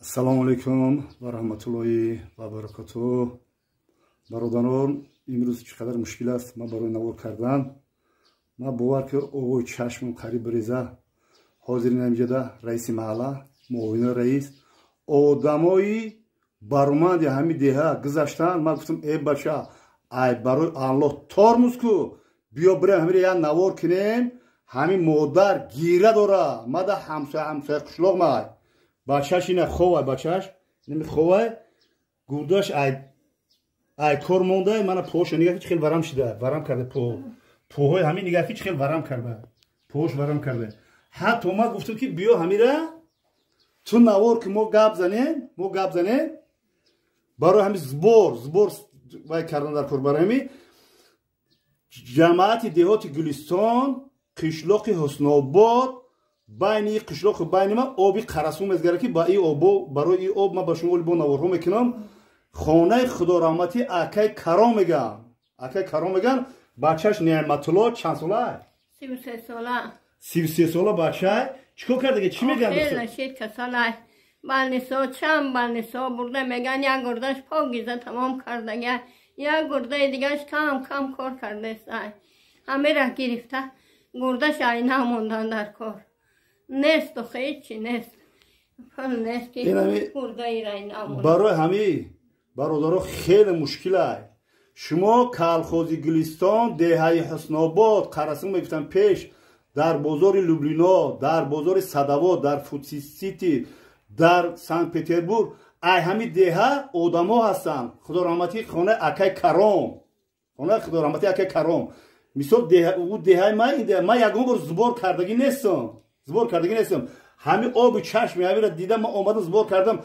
Ассалому алайкум ва раҳматуллоҳи ва баракатуҳ. Бародарон, имрӯз чӣ қадар мушкил аст ман барои навор кардан. Ман бовар ки овои чашмам қариб биреза. Ҳозир инамҷода раиси маҳалла, муовини раис, одамои бароманди ҳамин деҳа гузаштанд. Ман гуфтам: э бача, ай барои Аллоҳ тормуз ку, биё бирем ҳамира як навор кунем. Ҳамин модар гира дора, мада ҳамсоя, ҳамсоя қишлоқ май. Бачаш ина ховай, бачаш инами ховай, гурдаш ай кор монда. Мана поша нигаҳ ки чӣ хел варам шида, варам карда по. Поҳои ҳамин нигаҳ ки чӣ хел варам карда, поҳош варам карда. Ҳатто ман гуфтам ки биё ҳамира ту навор ки, мо гап занем, мо гап занем барои ҳамин сбор вай кардан дар кор, барои ҳамин ҷамоати деҳоти Гулистон, қишлоқи Ҳуснобод. Байни қишлоқу байни ман оби Қарасу мезгара ки ба и обо, барои и об ман ба шумо бо наворҳо мекунам. Хонаи худораҳматӣ акай Каром меган, акай Каром меган. Бачаш Неъматулло чанд сола? 33 сола. 33 сола бачай. Чӣ кор кардаги, чӣ меган? Нашид, касалай. Балнисо, чанд балнисо бурда, меган, як гурдаш покиза тамом кардага, як гурдаи дигаш кам кам кор кардесай. Ҳамера гирифта гурдаш айна мондан дар кор несту, ҳечи нест, пул нест ки гурдаи райна. Барои ҳамин, бародаро, хеле мушкилай. Шумо колхози Гулистон, деҳаи Ҳуснобод, Қарасун мегуфтам пеш, дар бозори Люблино, дар бозори Садовод, дар Фудсити, дар Санкт Петербург ай ҳамин деҳа одамо ҳастанд. Худораҳматӣ хонаи акай Каром, хонаи худораҳматӣ акай Каром. Мисол, ӯ деҳаи ман, ман ягон бор сбор кардагӣ нестам, сбор кардагӣ нестам. Ҳамин оби чашми ҳамира дида, ман омадам, сбор кардам.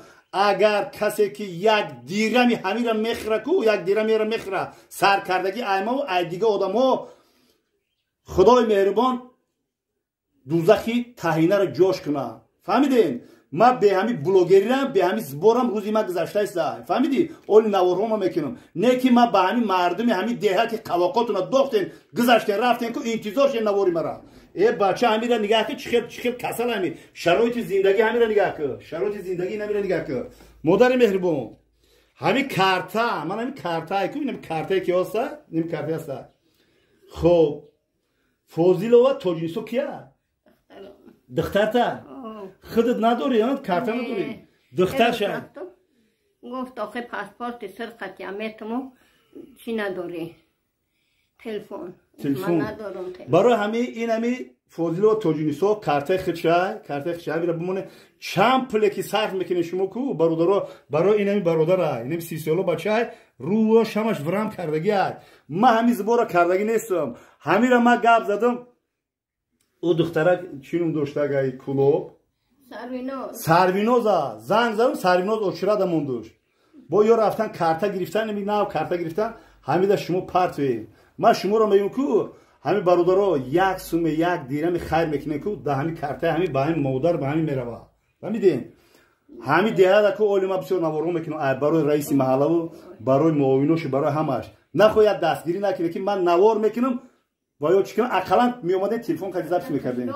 Агар касе ки як дирами ҳамира мехӯра ку, як дирамера мехӯра, саркардагӣ аймаву ай дига одамҳо, Худои меҳрубон дузахи таҳинаро ҷош кунад. Фаҳмидем? Ман беҳами блогерирам, беҳами сборам рӯзи ман гузаштаиста. Фаҳмидӣ? Оли наворҳо ма мекунам, не ки ман ба ҳамин мардуми ҳамин деҳа ки қавоқотуна дохтен, гузаштен, рафтен ку, интизор шен навори мара. Э бача, ҳамира нигаҳ ки чихел, чихел касал. Ҳами шароити зиндагӣ ҳамира нигаҳ ку, шароити зиндагӣ ҳамира нигаҳ ку. Модари меҳрубон, ҳами карта ман, ҳами картае ку, инами картае ки ҳаста, инами картае ҳаста. Хоб, Фозилова Тоҷинисо кия? Духтарта? Худат надорӣ карта? Надорӣ? Духтарша. Гуфт: охи, паспорти сирқатя метуму, чӣ надорӣ, телефон. Телефон. Барои ҳами ин ҳами Фозилова Тоҷинисо картаи худша, картаи худша ҳамира бимоне. Чанд пуле ки сарф мекунед шумо ку, бародаро, барои инами бародара, инами 30 сола бачай, рӯ шамаш врам кардагиай. Ман ҳами сбора кардагӣ нестам. Ҳамира ман гап задам. Ӯ духтарак чӣ ном доштагай, Кулоб? Сарвиноза занг задам, Сарвиноз очирада мондуш. Бо ё рафтан, карта гирифтан, нав карта гирифтан. Ҳамида шумо партоед. Ман шуморо мегӯям ку, ҳамин бародаро, як суме, як дирами хайр мекунед ку, да ҳамин картаи ҳамин ба ҳамин модар, ба ҳамин мерава. Фаҳмидем? Ҳамин деҳада ку оли ман бисёр наворҳо мекунам барои раиси маҳаллаву барои муовиношу барои ҳамааш. Нахоҳад дастгирӣ накунед ки ман навор мекунам ва ё чӣ кунам, ақаллан меомадем, телефон кади, запись мекардем.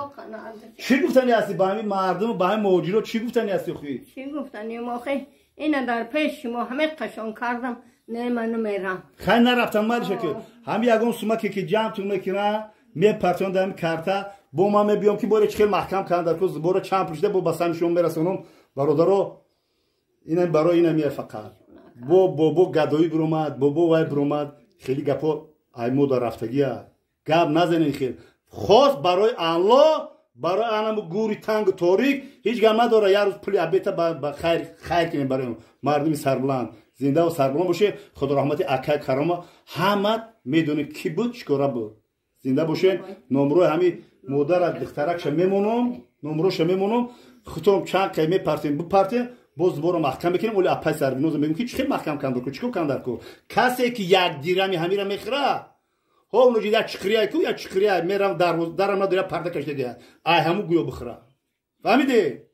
Чӣ гуфтани ҳасти ба ҳамин мардум, ба ҳамин муҳоҷиро, чӣ гуфтани ҳасти охи? Чӣ гуфтанем охи? Ина дар пеш шумо ҳаме қашон кардам, не, ман намерам. Хай, нарафтам мариша ки ҳами ягон сумаке ки ҷамътун мекунам, мепартон дар ҳами карта. Бо ман мебиём ки боре чӣ хел маҳкам кардам дар ку, бора чанд пушида бо ба сами шумо мерасонам. Бародаро, инам барои инам фақат бо бобо гадоӣ биромад, бобо вай биромад, хеле гапо ай мода рафтагия. Гап назанед хел. Хос барои Алло, барои анаму гури тангу торик ҳеҷ гап надора. Як рӯз пули абета ба хайр хайр кунем барои мардуми сарбуланд. Зиндаву сарбуланд бошед. Худо раҳмати акай Карома, ҳамат медонед ки буд, чӣ кора буд. Зинда бошед. Номрои ҳами модара, духтаракша мемонам, номроша мемонам. Худтон чанд қай мепартем, бипартем, боз дубора маҳкам мекунем. Оли апай Сарвиноза мегӯм ки чӣ хел маҳкам кандар ку, чӣ кор кандар ку? Касе ки як дирами ҳамира мехӯра, ҳо, уноҷи як чиқирия ку, як чиқирия мерам, дарам надора, парда кашидагия, ай ҳаму гӯё бихӯра. Фаҳмиде?